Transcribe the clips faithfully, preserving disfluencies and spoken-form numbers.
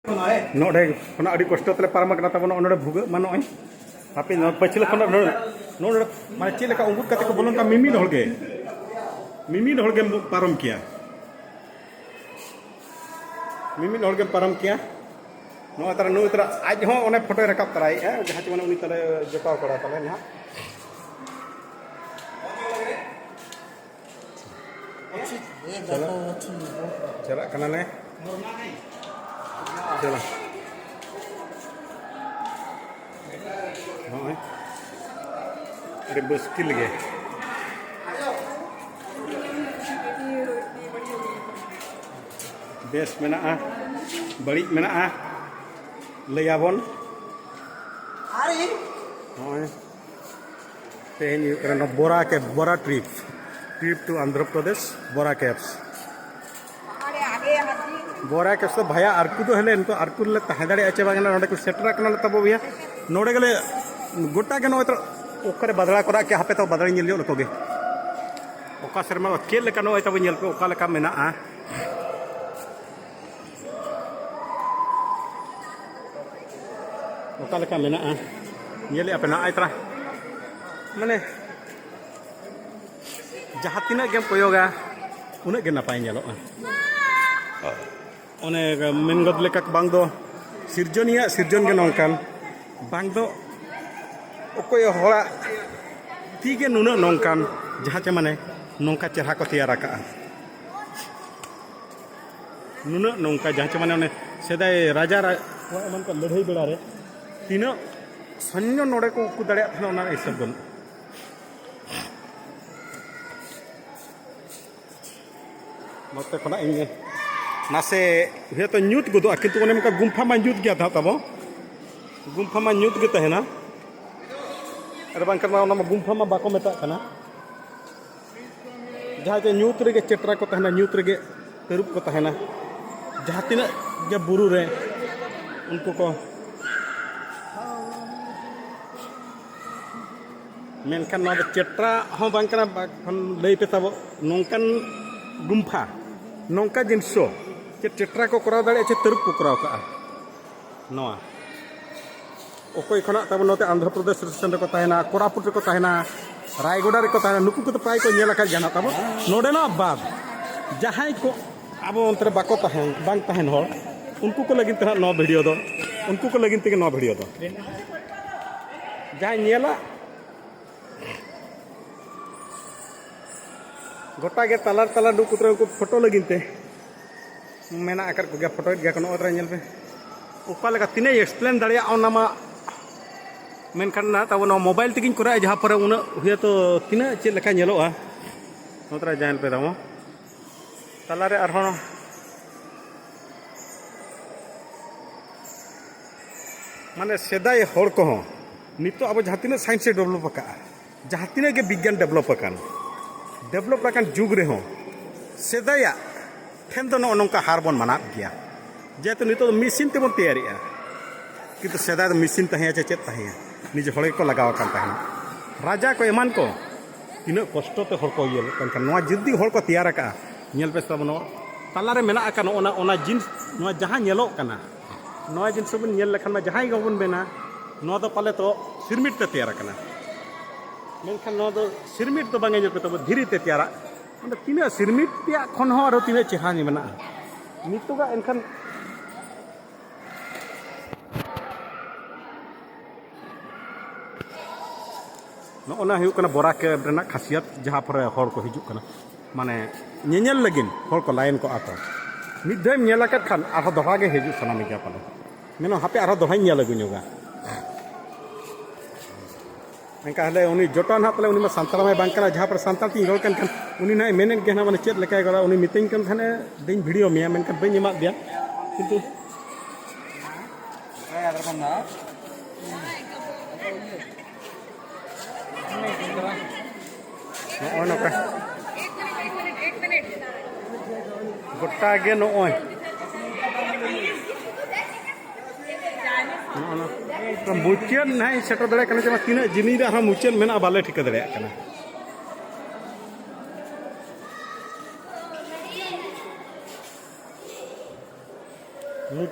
ᱱᱚᱰᱮ ᱠᱷᱚᱱᱟᱜ ᱟᱹᱰᱤ ᱠᱚᱥᱴᱚ ᱛᱮᱞᱮ ᱯᱟᱨᱚᱢ ᱟᱠᱟᱱᱟ ᱛᱟᱵᱚᱱ ᱱᱚᱰᱮ ᱵᱷᱩᱜᱟᱹᱜ ᱢᱟ ᱱᱚᱜᱼᱚᱭ᱾ ᱦᱟᱯᱮ ᱱᱚᱣᱟ ᱯᱟᱹᱪᱷᱞᱟᱹ ᱠᱷᱚᱱᱟᱜ ᱱᱚᱰᱮ, ᱱᱚᱰᱮ ᱢᱟᱱᱮ ᱪᱮᱫ ᱞᱮᱠᱟ ᱩᱸᱜᱩᱫ ᱠᱟᱛᱮ ᱠᱚ ᱵᱚᱞᱚᱱ ᱠᱟᱱ ᱢᱤᱢᱤᱫ ᱦᱚᱲ ᱜᱮ, ᱢᱤᱢᱤᱫ ᱦᱚᱲ ᱜᱮᱢ ᱯᱟᱨᱚᱢ ᱠᱮᱭᱟ, ᱢᱤᱢᱤᱫ ᱦᱚᱲ ᱜᱮᱢ ᱯᱟᱨᱚᱢ ᱠᱮᱭᱟ᱾ ᱱᱚᱜᱼᱚᱭ ᱛᱟᱨᱟ ᱱᱩᱭ ᱛᱟᱨᱟ ᱟᱡ ᱦᱚᱸ ᱚᱱᱮ ᱯᱷᱳᱴᱳᱭ ᱨᱟᱠᱟᱵ ᱛᱚᱨᱟᱭᱮᱫᱼᱟ, ᱡᱟᱦᱟᱸ ᱪᱮ ᱢᱟᱱᱮ ᱩᱱᱤ ᱛᱟᱞᱮ ᱡᱚᱴᱟᱣ ᱠᱚᱲᱟ ᱛᱟᱞᱮ ᱱᱟᱦᱟᱜ᱾ ᱪᱟᱞᱟᱜ ᱠᱟᱱᱟᱞᱮ᱾ ᱪᱟᱞᱟᱜ᱾ ᱱᱚᱜᱼᱚᱭ ᱟᱹᱰᱤ ᱢᱩᱥᱠᱤᱞ ᱜᱮ᱾ ᱵᱮᱥ ᱢᱮᱱᱟᱜᱼᱟ, ᱵᱟᱹᱲᱤᱡ ᱢᱮᱱᱟᱜᱼᱟ, ᱞᱟᱹᱭᱟᱵᱚᱱ᱾ ᱱᱚᱜᱼᱚᱭ ᱛᱮᱦᱮᱧ ᱦᱩᱭᱩᱜ ᱠᱟᱱᱟ ᱱᱚᱣᱟ ᱵᱚᱨᱟ ᱠᱮᱵᱽ, ᱵᱚᱨᱟ trip, trip to Andhra Pradesh, ᱵᱚᱨᱟ ᱠᱮᱵᱽᱥ᱾ ᱵᱚᱨᱟ ᱠᱮᱵᱽᱥ ᱫᱚ ᱵᱷᱟᱭᱟ ᱟᱨᱠᱩ ᱫᱚ ᱦᱮᱞᱮ ᱱᱤᱛᱚᱜ ᱟᱨᱠᱩ ᱨᱮᱞᱮ ᱛᱟᱦᱮᱸ ᱫᱟᱲᱮᱭᱟᱜᱼᱟ ᱪᱮ ᱵᱟᱝ, ᱱᱚᱰᱮ ᱠᱚ ᱥᱮᱴᱮᱨ ᱟᱠᱟᱱᱟ ᱛᱟᱵᱚ ᱵᱚᱭᱦᱟ᱾ ᱱᱚᱰᱮ ᱜᱮᱞᱮ ᱜᱚᱴᱟ ᱜᱮ ᱱᱚᱜᱼᱚᱭ ᱛᱚ ᱚᱠᱟᱨᱮ ᱵᱟᱫᱲᱟ ᱠᱚ ᱨᱟᱜ ᱠᱮᱜᱼᱟ, ᱦᱟᱯᱮ ᱛᱚ ᱵᱟᱫᱲᱟᱧ ᱧᱮᱞ ᱧᱚᱜ ᱞᱮᱠᱚ ᱜᱮ᱾ ᱚᱠᱟ ᱥᱮᱨᱢᱟ ᱫᱚ ᱪᱮᱫ ᱞᱮᱠᱟ ᱱᱚᱜᱼᱚᱭ ᱛᱟᱵᱚ ᱧᱮᱞ ᱯᱮ ᱚᱠᱟ ᱞᱮᱠᱟ ᱢᱮᱱᱟᱜᱼᱟ᱾ ᱚᱠᱟ ᱞᱮᱠᱟ ᱢᱮᱱᱟᱜᱼᱟ, ᱧᱮᱞᱮᱫᱼᱟ ᱯᱮ ᱱᱟᱜᱼᱟᱭ ᱛᱟᱨᱟ, ᱢᱟᱱᱮ ᱡᱟᱦᱟᱸ ᱛᱤᱱᱟᱹᱜ ᱜᱮᱢ ᱠᱚᱭᱚᱜᱟ ᱩᱱᱟᱹᱜ ᱜᱮ ᱱᱟᱯᱟᱭ ᱧᱮᱞᱚᱜᱼᱟ᱾ ᱚᱱᱮ ᱢᱮᱱ ᱜᱚᱫ ᱞᱮᱠᱟ ᱵᱟᱝ ᱫᱚ ᱥᱤᱨᱡᱚᱱᱤᱭᱟᱹ ᱥᱤᱨᱡᱚᱱ ᱜᱮ ᱱᱚᱝᱠᱟᱱ, ᱵᱟᱝ ᱫᱚ ᱚᱠᱚᱭ ᱦᱚᱲᱟᱜ ᱛᱤ ᱜᱮ ᱱᱩᱱᱟᱹᱜ ᱱᱚᱝᱠᱟᱱ, ᱡᱟᱦᱟᱸ ᱪᱮ ᱢᱟᱱᱮ ᱱᱚᱝᱠᱟ ᱪᱮᱦᱨᱟ ᱠᱚ ᱛᱮᱭᱟᱨ ᱟᱠᱟᱫᱼᱟ᱾ ᱱᱩᱱᱟᱹᱜ ᱱᱚᱝᱠᱟ ᱡᱟᱦᱟᱸ ᱪᱮ ᱢᱟᱱᱮ ᱚᱱᱮ ᱥᱮᱫᱟᱭ ᱨᱟᱡᱟ ᱨᱟ-, ᱠᱚᱣᱟᱜ ᱮᱢᱟᱱ ᱠᱚ ᱞᱟᱹᱲᱦᱟᱹᱭ ᱵᱮᱲᱟ ᱨᱮ ᱛᱤᱱᱟᱹᱜ ᱥᱚᱭᱱᱚ ᱱᱚᱰᱮ ᱠᱚ ᱩᱠᱩ ᱫᱟᱲᱮᱭᱟᱜ ᱛᱟᱦᱮᱱᱟ, ᱚᱱᱟ ᱦᱤᱥᱟᱹᱵ ᱵᱟᱹᱱᱩᱜ᱾ ᱱᱚᱛᱮ ᱠᱷᱚᱱᱟᱜ ᱤᱧ ᱱᱟᱥᱮ ᱦᱚᱭᱛᱳ ᱧᱩᱛ ᱜᱚᱫᱚᱜᱼᱟ, ᱠᱤᱱᱛᱩ ᱚᱱᱮ ᱚᱱᱠᱟ ᱜᱩᱢᱯᱷᱟ ᱢᱟ ᱧᱩᱛ ᱜᱮᱭᱟ ᱱᱟᱦᱟᱜ ᱛᱟᱵᱚ, ᱜᱩᱢᱯᱷᱟ ᱢᱟ ᱧᱩᱛ ᱜᱮ ᱛᱟᱦᱮᱱᱟ᱾ ᱟᱨ ᱵᱟᱝᱠᱷᱟᱱ ᱢᱟ ᱚᱱᱟ ᱢᱟ ᱜᱩᱢᱯᱷᱟ ᱢᱟ ᱵᱟᱠᱚ ᱢᱮᱛᱟᱜ ᱠᱟᱱᱟ᱾ ᱡᱟᱦᱟᱸ ᱡᱮ ᱧᱩᱛ ᱨᱮᱜᱮ ᱪᱮᱴᱨᱟ ᱠᱚ ᱛᱟᱦᱮᱱᱟ, ᱧᱩᱛ ᱨᱮᱜᱮ ᱛᱟᱹᱨᱩᱵ ᱠᱚ ᱛᱟᱦᱮᱱᱟ, ᱡᱟᱦᱟᱸ ᱛᱤᱱᱟᱹᱜ ᱜᱮ ᱵᱩᱨᱩ ᱨᱮ ᱩᱱᱠᱩ ᱠᱚ᱾ ᱢᱮᱱᱠᱷᱟᱱ ᱱᱚᱣᱟ ᱫᱚ ᱪᱮᱴᱨᱟ ᱦᱚᱸ ᱵᱟᱝ ᱠᱟᱱᱟ, ᱵᱟᱠᱷᱟᱱ ᱞᱟᱹᱭ ᱯᱮ ᱛᱟᱵᱚ ᱱᱚᱝᱠᱟᱱ ᱜᱩᱢᱯᱷᱟ, ᱱᱚᱝᱠᱟ ᱡᱤᱱᱤᱥ ᱦᱚᱸ ᱪᱮᱫ ᱴᱮᱴᱨᱟ ᱠᱚ ᱠᱚᱨᱟᱣ ᱫᱟᱲᱮᱭᱟᱜᱼᱟ, ᱪᱮᱫ ᱛᱟᱹᱨᱩᱵ ᱠᱚ ᱠᱚᱨᱟᱣ ᱠᱟᱜᱼᱟ? ᱱᱚᱣᱟ ᱚᱠᱚᱭ ᱠᱷᱚᱱᱟᱜ ᱛᱟᱵᱚᱱ ᱱᱚᱛᱮ ᱟᱱᱫᱷᱨᱚ ᱯᱨᱚᱫᱮᱥ ᱥᱮᱱ ᱨᱮᱠᱚ ᱛᱟᱦᱮᱱᱟ, ᱠᱳᱨᱟᱯᱩᱴ ᱨᱮᱠᱚ ᱛᱟᱦᱮᱱᱟ, ᱨᱟᱭᱜᱚᱰᱟ ᱨᱮᱠᱚ ᱛᱟᱦᱮᱱᱟ, ᱱᱩᱠᱩ ᱠᱚᱫᱚ ᱯᱨᱟᱭ ᱠᱚ ᱧᱮᱞ ᱟᱠᱟᱫ ᱜᱮᱭᱟ ᱱᱟᱜ ᱛᱟᱵᱚᱱ᱾ ᱱᱚᱰᱮᱱᱟᱜ ᱵᱟᱫ ᱡᱟᱦᱟᱸᱭ ᱠᱚ ᱟᱵᱚ ᱚᱱᱛᱮ ᱨᱮ ᱵᱟᱠᱚ ᱛᱟᱦᱮᱱ, ᱵᱟᱝ ᱛᱟᱦᱮᱱ ᱦᱚᱲ, ᱩᱱᱠᱩ ᱠᱚ ᱞᱟᱹᱜᱤᱫ ᱛᱮ ᱱᱟᱜ ᱱᱚᱣᱟ ᱵᱷᱤᱰᱤᱭᱳ ᱫᱚ, ᱩᱱᱠᱩ ᱠᱚ ᱞᱟᱹᱜᱤᱫ ᱛᱮᱜᱮ ᱱᱚᱣᱟ ᱵᱷᱤᱰᱤᱭᱳ ᱫᱚ᱾ ᱡᱟᱦᱟᱸᱭ ᱧᱮᱞᱟ, ᱜᱚᱴᱟ ᱜᱮ ᱛᱟᱞᱟ ᱛᱟᱞᱟ ᱱᱩᱠᱩ ᱛᱟᱞᱟ ᱩᱱᱠᱩ ᱯᱷᱳᱴᱳ ᱞᱟᱹᱜᱤᱫ ᱛᱮ ᱢᱮᱱᱟᱜ ᱟᱠᱟᱫ ᱠᱚᱜᱮᱭᱟ, ᱯᱷᱳᱴᱳᱭᱮᱫ ᱜᱮᱭᱟ ᱠᱚ᱾ ᱱᱚᱜᱼᱚᱭ ᱛᱟᱨᱟ ᱧᱮᱞ ᱯᱮ, ᱚᱠᱟ ᱞᱮᱠᱟ ᱛᱤᱱᱟᱹᱜ ᱤᱧ ᱮᱠᱥᱯᱞᱮᱱ ᱫᱟᱲᱮᱭᱟᱜᱼᱟ ᱚᱱᱟ ᱢᱟ, ᱢᱮᱱᱠᱷᱟᱱ ᱱᱟᱦᱟᱜ ᱛᱟᱵᱚ ᱱᱚᱣᱟ ᱢᱳᱵᱟᱭᱤᱞ ᱛᱮᱜᱮᱧ ᱠᱚᱨᱟᱣᱮᱫᱼᱟ, ᱡᱟᱦᱟᱸ ᱯᱚᱨᱮ ᱩᱱᱟᱹᱜ ᱦᱩᱭᱛᱳ ᱛᱤᱱᱟᱹᱜ ᱪᱮᱫ ᱞᱮᱠᱟ ᱧᱮᱞᱚᱜᱼᱟ᱾ ᱱᱚᱜᱼᱚᱭ ᱛᱟᱨᱟ ᱡᱟᱦᱟᱸ ᱧᱮᱞ ᱯᱮ ᱛᱟᱵᱚ ᱛᱟᱞᱟᱨᱮ ᱟᱨᱦᱚᱸ ᱢᱟᱱᱮ ᱥᱮᱫᱟᱭ ᱦᱚᱲ ᱠᱚᱦᱚᱸ ᱱᱤᱛᱚᱜ ᱟᱵᱚ ᱡᱟᱦᱟᱸ ᱛᱤᱱᱟᱹᱜ ᱥᱟᱭᱮᱱᱥ ᱮ ᱰᱮᱵᱷᱞᱚᱯ ᱟᱠᱟᱫᱼᱟ, ᱡᱟᱦᱟᱸ ᱛᱤᱱᱟᱹᱜ ᱜᱮ ᱵᱤᱜᱽᱜᱟᱱ ᱰᱮᱵᱷᱞᱚᱯ ᱟᱠᱟᱱ, ᱰᱮᱵᱷᱞᱚᱯ ᱟᱠᱟᱱ ᱡᱩᱜᱽ ᱨᱮᱦᱚᱸ ᱥᱮᱫᱟᱭᱟᱜ ᱴᱷᱮᱱ ᱫᱚ ᱱᱚᱜᱼᱚ ᱱᱚᱝᱠᱟ ᱦᱟᱨ ᱵᱚᱱ ᱢᱟᱱᱟᱣ ᱜᱮᱭᱟ᱾ ᱡᱮᱦᱮᱛᱩ ᱱᱤᱛᱚᱜ ᱫᱚ ᱢᱮᱥᱤᱱ ᱛᱮᱵᱚᱱ ᱛᱮᱭᱟᱨᱮᱜᱼᱟ, ᱠᱤᱱᱛᱩ ᱥᱮᱫᱟᱭ ᱫᱚ ᱢᱮᱥᱤᱱ ᱛᱟᱦᱮᱸᱭᱟ ᱪᱮ ᱪᱮᱫ ᱛᱟᱦᱮᱸᱭᱟ, ᱱᱤᱡᱮ ᱦᱚᱲ ᱜᱮᱠᱚ ᱞᱟᱜᱟᱣ ᱟᱠᱟᱱ ᱛᱟᱦᱮᱸᱫ᱾ ᱨᱟᱡᱟ ᱠᱚ ᱮᱢᱟᱱ ᱠᱚ ᱛᱤᱱᱟᱹᱜ ᱠᱚᱥᱴᱚ ᱛᱮ ᱦᱚᱲ ᱠᱚ ᱤᱭᱟᱹ ᱞᱮᱫ ᱠᱟᱱ ᱠᱷᱟᱱ, ᱱᱚᱣᱟ ᱡᱩᱫᱤ ᱦᱚᱲ ᱠᱚ ᱛᱮᱭᱟᱨ ᱟᱠᱟᱫᱼᱟ, ᱧᱮᱞ ᱯᱮ ᱥᱮ ᱛᱟᱵᱚᱱ ᱱᱚᱣᱟ ᱛᱟᱞᱟᱨᱮ ᱢᱮᱱᱟᱜ ᱟᱠᱟᱫ ᱱᱚᱜᱼᱚ ᱱᱟ, ᱚᱱᱟ ᱡᱤᱱᱤᱥ, ᱱᱚᱣᱟ ᱡᱟᱦᱟᱸ ᱧᱮᱞᱚᱜ ᱠᱟᱱᱟ, ᱱᱚᱣᱟ ᱡᱤᱱᱤᱥ ᱵᱚᱱ ᱧᱮᱞ ᱞᱮᱠᱷᱟᱱ ᱢᱟ ᱡᱟᱦᱟᱸᱭ ᱜᱮ ᱵᱟᱵᱚᱱ ᱢᱮᱱᱟ ᱱᱚᱣᱟ ᱫᱚ ᱯᱟᱞᱮ ᱛᱚ ᱥᱤᱨᱢᱤᱴ ᱛᱮ ᱛᱮᱭᱟᱨ ᱟᱠᱟᱱᱟ, ᱢᱮᱱᱠᱷᱟᱱ ᱱᱚᱣᱟ ᱫᱚ ᱥᱤᱨᱢᱤᱴ ᱫᱚ ᱵᱟᱝ ᱧᱮᱞ ᱯᱮ ᱛᱟᱵᱚ, ᱫᱷᱤᱨᱤ ᱛᱮ ᱛᱮᱭᱟᱨᱟᱜ᱾ ᱚᱸᱰᱮ ᱛᱤᱱᱟᱹᱜ ᱥᱤᱨᱢᱤᱴ ᱛᱮᱭᱟᱜ ᱠᱷᱚᱱ ᱦᱚᱸ ᱟᱨᱚ ᱛᱤᱱᱟᱹᱜ ᱪᱮᱦᱨᱟ ᱢᱮᱱᱟᱜᱼᱟ᱾ ᱱᱤᱛᱚᱜᱟᱜ ᱮᱱᱠᱷᱟᱱ ᱱᱚᱜᱼᱚ ᱱᱟ ᱦᱩᱭᱩᱜ ᱠᱟᱱᱟ ᱵᱚᱨᱟ ᱠᱮᱵᱽ ᱨᱮᱱᱟᱜ ᱠᱷᱟᱥᱤᱭᱟᱛ, ᱡᱟᱦᱟᱸ ᱯᱚᱨᱮ ᱦᱚᱲ ᱠᱚ ᱦᱤᱡᱩᱜ ᱠᱟᱱᱟ, ᱢᱟᱱᱮ ᱧᱮᱧᱮᱞ ᱞᱟᱹᱜᱤᱫ ᱦᱚᱲ ᱠᱚ ᱞᱟᱭᱤᱱ ᱠᱚᱜᱼᱟ ᱠᱚ᱾ ᱢᱤᱫ ᱫᱷᱟᱣᱮᱢ ᱧᱮᱞ ᱟᱠᱟᱫ ᱠᱷᱟᱱ ᱟᱨᱦᱚᱸ ᱫᱚᱦᱲᱟ ᱜᱮ ᱦᱤᱡᱩᱜ ᱥᱟᱱᱟ ᱢᱮ ᱜᱮᱭᱟ ᱯᱟᱞᱮ᱾ ᱢᱮᱱᱟ, "ᱦᱟᱯᱮ ᱟᱨᱦᱚᱸ ᱫᱚᱦᱲᱟᱧ ᱧᱮᱞ ᱟᱹᱜᱩ ᱧᱚᱜᱟ᱾" ᱢᱮᱱᱠᱷᱟᱱ ᱦᱟᱞᱮ ᱩᱱᱤ ᱡᱚᱴᱟ ᱱᱟᱦᱟᱜ ᱯᱟᱞᱮ, ᱩᱱᱤ ᱢᱟ ᱥᱟᱱᱛᱟᱲ ᱢᱟᱭ ᱵᱟᱝ ᱠᱟᱱᱟ, ᱡᱟᱦᱟᱸ ᱯᱚᱨᱮ ᱥᱟᱱᱛᱟᱲ ᱛᱤᱧ ᱨᱚᱲ ᱠᱟᱱ ᱠᱷᱟᱱ ᱩᱱᱤ ᱱᱟᱦᱟᱜ ᱢᱮᱱᱮᱫ ᱜᱮ ᱱᱟᱦᱟᱜ, ᱢᱟᱱᱮ ᱪᱮᱫ ᱞᱮᱠᱟᱭ ᱨᱚᱲᱟ, ᱩᱱᱤ ᱢᱤᱛᱟᱹᱧ ᱠᱟᱱ ᱛᱟᱦᱮᱱᱟ, "ᱫᱮᱧ ᱵᱷᱤᱰᱤᱭᱳ ᱢᱮᱭᱟ", ᱢᱮᱱᱠᱷᱟᱱ ᱵᱟᱹᱧ ᱮᱢᱟᱫ ᱫᱮᱭᱟ᱾ ᱠᱤᱱᱛᱩ ᱱᱚᱜᱼᱚᱭ ᱱᱚᱝᱠᱟ ᱜᱚᱴᱟ ᱜᱮ ᱱᱚᱜᱼᱚᱭ, ᱱᱚᱜᱼᱚᱭ ᱱᱚᱝᱠᱟ ᱢᱩᱪᱟᱹᱫ ᱱᱟᱦᱟᱜ ᱤᱧ ᱥᱮᱴᱮᱨ ᱫᱟᱲᱮᱭᱟᱜ ᱠᱟᱱᱟ, ᱡᱮ ᱛᱤᱱᱟᱹᱜ ᱡᱤᱞᱤᱧ ᱨᱮ ᱟᱨᱦᱚᱸ ᱢᱩᱪᱟᱹᱫ ᱢᱮᱱᱟᱜᱼᱟ, ᱵᱟᱞᱮ ᱴᱷᱤᱠᱟᱹ ᱫᱟᱲᱮᱭᱟᱜ ᱠᱟᱱᱟ᱾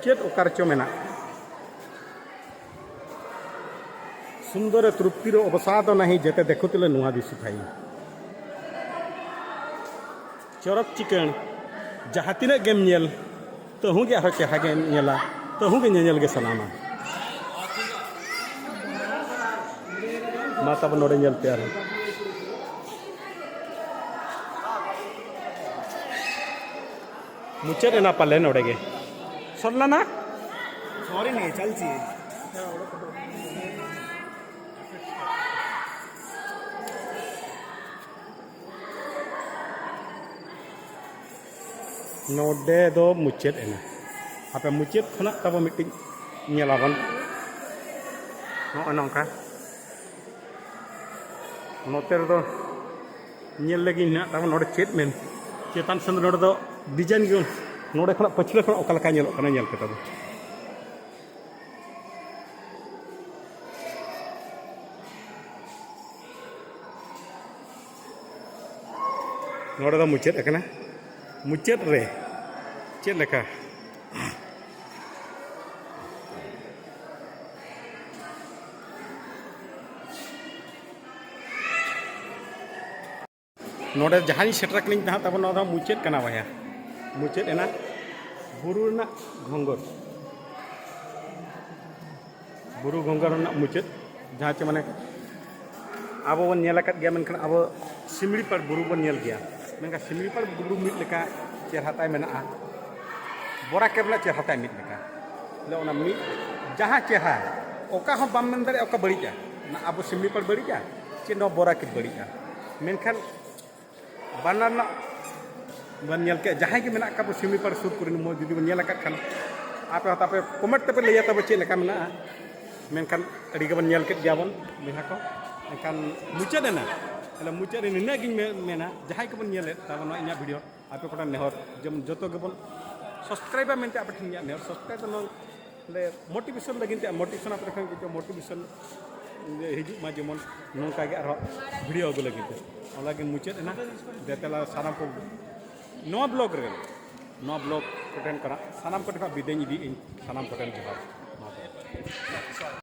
ᱪᱮᱫ ᱚᱠᱟ ᱨᱮᱪᱚ ᱢᱮᱱᱟᱜ᱾ ᱥᱩᱱᱫᱚᱨᱮ ᱛᱨᱩᱯᱛᱤᱨ ᱚᱵᱚᱥᱟᱫ ᱱᱟᱦᱤ ᱡᱮᱛᱮ ᱫᱮᱠᱷᱩᱛᱤᱞᱮ ᱱᱚᱣᱟ ᱫᱤᱥᱩ ᱛᱷᱟᱭᱤ᱾ ᱪᱚᱨᱚᱠ ᱪᱤᱠᱟᱹᱬ ᱡᱟᱦᱟᱸ ᱛᱤᱱᱟᱹᱜ ᱜᱮᱢ ᱧᱮᱞ, ᱛᱟᱹᱦᱩ ᱜᱮ ᱟᱨᱦᱚᱸ ᱪᱮᱦᱨᱟ ᱜᱮᱢ ᱧᱮᱞᱟ, ᱛᱟᱹᱦᱩ ᱜᱮ ᱧᱮᱧᱮᱞ ᱜᱮ ᱥᱟᱱᱟᱢᱟ᱾ ᱢᱟ ᱛᱟᱵᱚᱱ ᱱᱚᱰᱮ ᱧᱮᱞ ᱯᱮ ᱟᱨᱦᱚᱸ᱾ ᱢᱩᱪᱟᱹᱫ ᱮᱱᱟ ᱯᱟᱞᱮ ᱱᱚᱰᱮ ᱜᱮ᱾ ᱥᱚᱨᱞᱟᱱᱟ? ᱥᱚᱨᱤ ᱱᱮ, ᱪᱟᱞᱪᱤ᱾ ᱱᱚᱰᱮ ᱫᱚ ᱢᱩᱪᱟᱹᱫ ᱮᱱᱟ᱾ ᱟᱯᱮ ᱢᱩᱪᱟᱹᱫ ᱠᱷᱚᱱᱟᱜ ᱛᱟᱵᱚ ᱢᱤᱫᱴᱤᱡ ᱧᱮᱞᱟᱵᱚᱱ᱾ ᱱᱚᱜᱼᱚᱭ ᱱᱚᱝᱠᱟ᱾ ᱱᱚᱛᱮ ᱨᱮᱫᱚ ᱧᱮᱞ ᱞᱟᱹᱜᱤᱫ ᱦᱮᱱᱟᱜ ᱛᱟᱵᱚᱱ ᱱᱚᱰᱮ ᱪᱮᱫ ᱢᱮᱱ ᱪᱮᱛᱟᱱ ᱥᱮᱱ ᱫᱚ ᱱᱚᱰᱮ ᱫᱚ design ᱜᱮ ᱱᱚᱰᱮ ᱠᱷᱚᱱᱟᱜ ᱯᱟᱹᱪᱷᱞᱟᱹ ᱠᱷᱚᱱᱟᱜ ᱚᱠᱟ ᱞᱮᱠᱟ ᱧᱮᱞᱚᱜ ᱠᱟᱱᱟ ᱧᱮᱞ ᱯᱮ ᱛᱟᱵᱚᱱ᱾ ᱱᱚᱰᱮ ᱫᱚ ᱢᱩᱪᱟᱹᱫ ᱟᱠᱟᱱᱟ᱾ ᱢᱩᱪᱟᱹᱫ ᱨᱮ ᱪᱮᱫ ᱞᱮᱠᱟ? ᱱᱚᱰᱮ ᱡᱟᱦᱟᱸᱧ ᱥᱮᱴᱮᱨ ᱠᱟᱹᱱᱟᱹᱧ ᱛᱟᱦᱮᱸᱫ ᱛᱟᱵᱚᱱ, ᱱᱚᱣᱟ ᱫᱚ ᱢᱩᱪᱟᱹᱫ ᱠᱟᱱᱟ ᱵᱚᱭᱦᱟ, ᱢᱩᱪᱟᱹᱫ ᱮᱱᱟ ᱵᱩᱨᱩ ᱨᱮᱱᱟᱜ ᱜᱷᱚᱸᱜᱚᱨ᱾ ᱵᱩᱨᱩ ᱜᱷᱚᱸᱜᱚᱨ ᱨᱮᱱᱟᱜ ᱢᱩᱪᱟᱹᱫ, ᱡᱟᱦᱟᱸ ᱪᱮ ᱢᱟᱱᱮ ᱟᱵᱚ ᱵᱚᱱ ᱧᱮᱞ ᱟᱠᱟᱫ ᱜᱮᱭᱟ, ᱢᱮᱱᱠᱷᱟᱱ ᱟᱵᱚ ᱥᱤᱢᱲᱤᱯᱟᱲ ᱵᱩᱨᱩ ᱵᱚᱱ ᱧᱮᱞ ᱜᱮᱭᱟ, ᱢᱮᱱᱠᱷᱟᱱ ᱥᱤᱢᱲᱤᱯᱟᱲ ᱵᱩᱨᱩ ᱢᱤᱫ ᱞᱮᱠᱟ ᱪᱮᱦᱨᱟ ᱛᱟᱭ ᱢᱮᱱᱟᱜᱼᱟ, ᱵᱚᱨᱟᱠᱮᱵ ᱨᱮᱱᱟᱜ ᱪᱮᱦᱨᱟ ᱛᱟᱭ ᱢᱤᱫ ᱞᱮᱠᱟ᱾ ᱵᱚᱞᱮ ᱚᱱᱟ ᱢᱤᱫ ᱡᱟᱦᱟᱸ ᱪᱮᱦᱨᱟ, ᱚᱠᱟ ᱦᱚᱸ ᱵᱟᱢ ᱢᱮᱱ ᱫᱟᱲᱮᱭᱟᱜᱼᱟ ᱚᱠᱟ ᱵᱟᱹᱲᱤᱡᱼᱟ, ᱚᱱᱟ ᱟᱵᱚ ᱥᱤᱢᱲᱤᱯᱟᱲ ᱵᱟᱹᱲᱤᱡᱼᱟ ᱪᱮ ᱱᱚᱣᱟ ᱵᱚᱨᱟᱠᱮᱵ ᱵᱟᱹᱲᱤᱡᱼᱟ, ᱢᱮᱱᱠᱷᱟᱱ ᱵᱟᱱᱟᱨ ᱨᱮᱱᱟᱜ ᱵᱚᱱ ᱧᱮᱞ ᱠᱮᱫ, ᱡᱟᱦᱟᱸᱭ ᱜᱮ ᱢᱮᱱᱟᱜ ᱠᱟᱜ ᱵᱚ ᱥᱤᱢᱲᱤᱯᱟᱲ ᱥᱩᱨ ᱠᱚᱨᱮᱱ, ᱢᱚᱡᱽ ᱡᱩᱫᱤ ᱵᱚᱱ ᱧᱮᱞ ᱟᱠᱟᱫ ᱠᱷᱟᱱ, ᱟᱯᱮ ᱦᱚᱸ ᱛᱟᱯᱮ comment ᱛᱮᱯᱮ ᱞᱟᱹᱭᱟ ᱛᱟᱵᱚ ᱪᱮᱫ ᱞᱮᱠᱟ ᱢᱮᱱᱟᱜᱼᱟ᱾ ᱢᱮᱱᱠᱷᱟᱱ ᱟᱹᱰᱤ ᱜᱮᱵᱚᱱ ᱧᱮᱞ ᱠᱮᱫ ᱜᱮᱭᱟ ᱵᱚᱱ ᱵᱚᱭᱦᱟ ᱠᱚ᱾ ᱮᱱᱠᱷᱟᱱ ᱢᱩᱪᱟᱹᱫ ᱮᱱᱟ᱾ ᱛᱟᱦᱞᱮ ᱢᱩᱪᱟᱹᱫ ᱨᱮ ᱱᱤᱱᱟᱹᱜ ᱜᱤᱧ ᱢᱮ-, ᱢᱮᱱᱟ, ᱡᱟᱦᱟᱸᱭ ᱠᱚᱵᱚᱱ ᱧᱮᱞᱮᱫ ᱛᱟᱵᱚᱱᱟ ᱤᱧᱟᱹᱜ video, ᱟᱯᱮ ᱠᱚᱴᱷᱮᱱ ᱱᱮᱦᱚᱨ, ᱡᱮᱢᱚᱱ ᱡᱚᱛᱚ ᱜᱮᱵᱚᱱ subscribeᱟ ᱢᱮᱱᱛᱮ ᱟᱯᱮ ᱴᱷᱮᱱ ᱤᱧᱟᱹᱜ ᱱᱮᱦᱚᱨ, subscribe ᱫᱚ ᱱᱚᱣᱟ ᱵᱚᱞᱮ motivation ᱞᱟᱹᱜᱤᱫ ᱛᱮ, motivation ᱟᱯᱮ ᱴᱷᱮᱱ ᱠᱤᱪᱷᱩ motivation ᱦᱤᱡᱩᱜ ᱢᱟ, ᱡᱮᱢᱚᱱ ᱱᱚᱝᱠᱟ ᱜᱮ ᱟᱨᱦᱚᱸ video ᱟᱹᱜᱩ ᱞᱟᱹᱜᱤᱫ ᱛᱮ᱾ ᱚᱱᱟ ᱜᱮ ᱢᱩᱪᱟᱹᱫ ᱮᱱᱟ᱾ ᱫᱮ ᱛᱟᱦᱞᱮ ᱥᱟᱱᱟᱢ ᱠᱚ ᱱᱚᱣᱟ vlog ᱨᱮ ᱱᱚᱣᱟ ᱵᱞᱚᱜ ᱠᱚᱴᱷᱮᱱ ᱠᱟᱱᱟ, ᱥᱟᱱᱟᱢ ᱠᱚᱴᱷᱮᱱ ᱠᱷᱚᱱ ᱵᱤᱫᱟᱹᱭ ᱤᱫᱤᱭᱮᱫ ᱟᱹᱧ, ᱥᱟᱱᱟᱢ ᱠᱚᱴᱷᱮᱱ ᱡᱚᱦᱟᱨ᱾ ᱢᱟ ᱛᱚᱵᱮ᱾